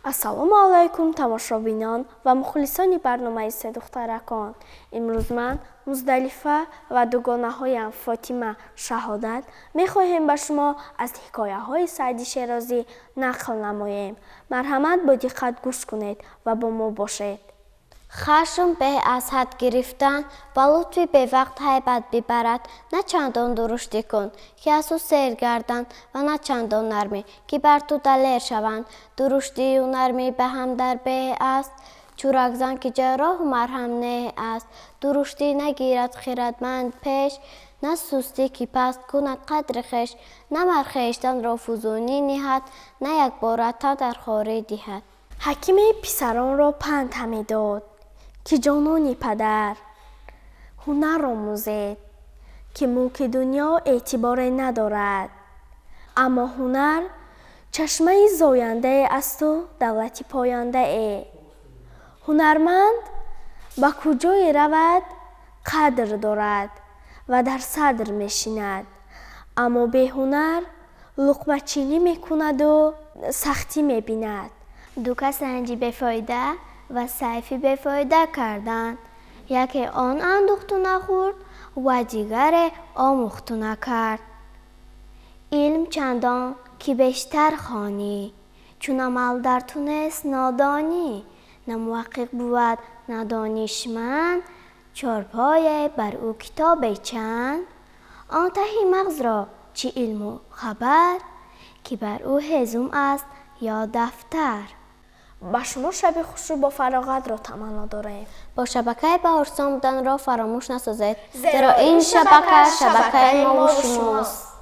Ассалому алайкум, тамошобинон ва мухлисони барномаи Се духтаракон. Имрӯз ман, Муздалифа, ва дугонаҳоям Фотима, Шаҳодат мехоҳем ба шумо аз ҳикояҳои Саъди Шерозӣ нақл намоем. Марҳамат, бо диққат гӯш кунед ва бо мо бошед. Хашм беҳ аз ҳад гирифтан ва лутфи бевақт ҳайбат бибарад. На чандон дуруштӣ кун, ки аз ту сер гарданд, ва на чандон нармӣ, ки бар ту далер шаванд. Дуруштию нармӣ ба ҳам дар беҳ аст, чу рагзан, ки ҷарроҳу марҳам не аст. Дуруштӣ нагирад хирадманд пеш, на сустӣ, ки паст кунад қадри хеш. На мар хештанро фузунӣ ниҳад, на якбора тан дар хорӣ диҳад. Ҳакиме писаронро панд ҳамедод, ки ҷонони падар, ҳунар омӯзед, ки мулки дунё эътиборе надорад, аммо ҳунар чашмаи зояндае асту давлати пояндае. Ҳунарманд ба куҷое равад, қадр дорад ва дар садр мешинад, аммо беҳунар луқмачинӣ мекунаду сахтӣ мебинад. Ду кас ранҷи бефоида ва сайфи бефоида карданд. Яке он андухту нахӯрд ва дигаре омӯхту накард. Илм чандон ки бештар хонӣ, чун амал дар ту нест, нодонӣ. На муҳаққиқ бувад на донишманд чорпое бар ӯ китобе чанд. Он таҳи мағзро чӣ илму хабар, ки бар ӯ ҳезум аст ё дафтар. Ба шумо шаби хушу бофароғатро таманно дорем. Бо шабакаи Баҳорстон буданро фаромӯш насозед, зеро ин шабака шабакаи мову шумост.